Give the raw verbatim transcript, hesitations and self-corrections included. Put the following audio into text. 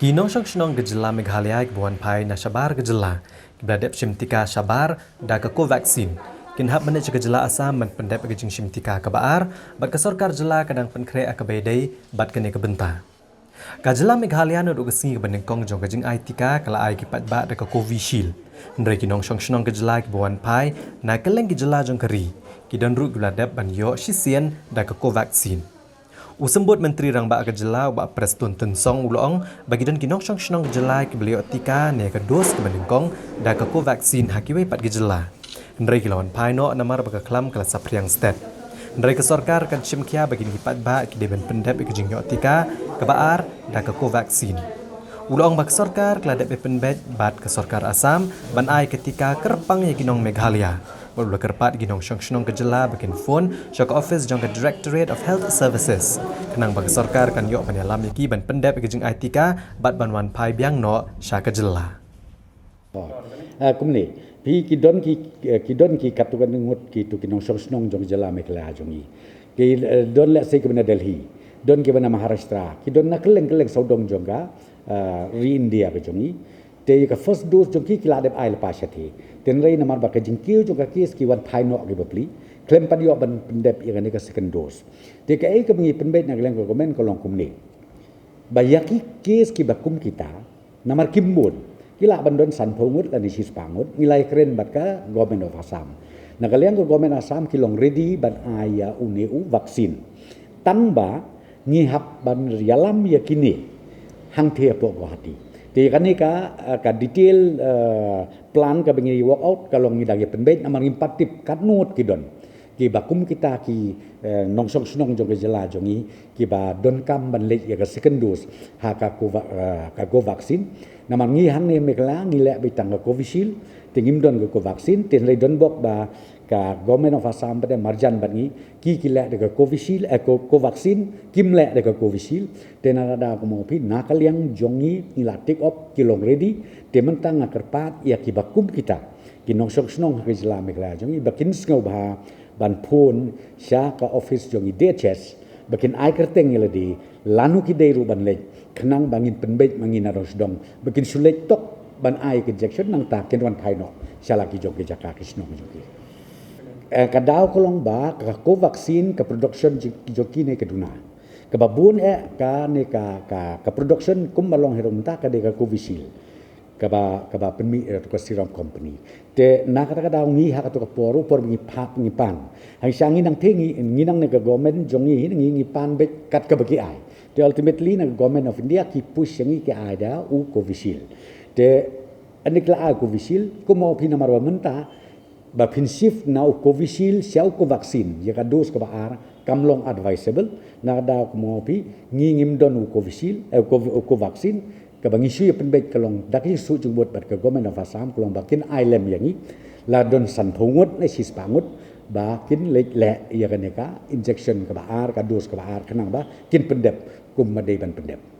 Ki nongshong shnong ka jylla Meghalaya kiba wan phai na shabar ka jylla kiba la dep shim tika shabar da ka Covaxin kin hap ban leit sha ka jylla Assam ban pyndep ka jingshim tika kaba ar, bad ka sorkar jylla ka dang pynkhreh ha kaba ïadei bad kane ka bynta. Ka jylla Meghalaya naduh ka sngi kaba nyngkong jong ka jingai tika ka la ai ki paidbah da ka Covishield. Hynrei ki nongshong shnong ka jylla kiba wan phai na kylleng ki jylla jong ka ri ki don ruh kiba la dep ban ïoh shisien da ka Covaxin. U Symbud Myntri Rangbah ka jylla, u Bah Prestone Tynsong, u la ong ba ki don ki nongshong shnong ka jylla kiba la ïoh tika ne ka dos kaba nyngkong da ka Covaxin ha kiwei pat ki jylla. Hynrei ki la wan phai noh namar ba ka khlam ka la saphriang stet. Hynrei ka sorkar kan shim khia ba kine ki paidbah ki dei ban pyndep ïa ka jingïoh tika kaba ar da ka Covaxin. U la ong ba ka sorkar ka la dep ban pynbeit bad ka sorkar Assam ban ai ka tika kyrpang ïa ki nong Meghalaya. Bad u la kyrpad ïa ki nongshong shnong ka jylla ba kin phone sha ka office jong ka Directorate of Health Services khnang ba ka sorkar kan ïoh ban ïalam ïa ki ban pyndep ïa ka jingai tika bad ban wan phai biang noh sha ka jylla. Ah, kumne, phi ki don ki, eh, ki don ki katto katne ngut kito ki nongshong shnong jong jylla Meghalaya jong ngi. Ki, eh, don lehse kiba na Delhi, don kiba na Maharashtra, ki don na kylleng kylleng sawdong jong ka, ah, ri India ka jong ngi. Te ka first dose jong ki ki la dep ai lypa shathie. Hynrei namar ba ka jingkiew jong ka case ki wan phai noh ki bapli, khlem pat ïoh ban pyndep ïa kane ka second dose. Te kaei kaba ngi pynbeit na ka liang ka government ka long kumne. Ba ïa ki case kiba kum kita, namar kim bun, ki lah ban don sanphew ngut lane shispah ngut, ngi la ïakren bad ka Government of Assam. Na ka liang ka Government Assam ki long ready ban ai ïa une u vaccine. Tang ba ngi hap ban ïalam ïa kine hangthie hapoh Guwahati. Te ïa kane ka, eh, ka detail, eh, plan kaba ngi work out ka long ngi dang ïa pynbeit namar ngim pat tip katno ngut ki don. Kiba kum kita ki, eh, nongshong shnong jong ka jylla jong ngi kiba donkam ban leit ïa ka second dose ha ka Cova-, eh, ka Covaxin. Namar ngi hangne Meghalaya ngi leh beit tang ka Covishield, te ngim don ka Covaxin, te hynrei don bok ba ka Government of Assam pat marjan bad ngi, ki ki leh da ka Covishield, eh, Co-, Covaxin, kim leh da ka Covishield, te na ka daw kumno phi, na ka liang jong ngi ngi la tick off, ki long ready, te mynta nga kyrpad ïa kiba kum kita ki nongshong shnong ha ka jylla Meghalaya jong ngi ba kin sngewbha ban phone sha ka office jong i D H S ba kin ai kyrteng ïa lade lano ki dei ruh ban leit khnang ba ngin pynbeit ma ngi na dong sdong ba kin shu leit tok ban ai ka injection nangta kin wan phai noh sha la ki jong ki jaka ki shnong jong ki. Eh, ka daw ka long ba ka Covaxin ka production jong, jong ki ne ka duna. Kaba bun eh ka ne ka, ka, ka production kumba long haduh mynta ka dei ka Covishield. Kaba, kaba pynmih, eh, ka Serum Company. Te na kata ka daw ngi ha kato ka por, u por ngi phah ngi pan. Hangta ngi nang te ngi, ngi nang ne ka government jong ngi, ngi, ngi pan beit kat kaba ki ai. Te ultimately na ka Government of India ki push ïa ngi ki ai da u Covishield. Te ynda ki la ai u Covishield, kumno phi namar ba mynta ba phin shift na u Covishield sha u Covaxin, ïa ka dose kaba ar, kam long advisable, na ka daw kumno phi, ngi ngim don u Covishield, eh, u Cov-, u Covaxin, kaba ngi shu ïa pynbeit ka long da ka jingsngewbha bad ka Government of Assam ka long ba kin ai lem ïa ngi, la don sanphew ngut ne shispah ngut, ba kin leit leh ïa kane ka injection kaba ar, ka dose kaba ar, khnang ba kin pyndep kumba dei ban pyndep.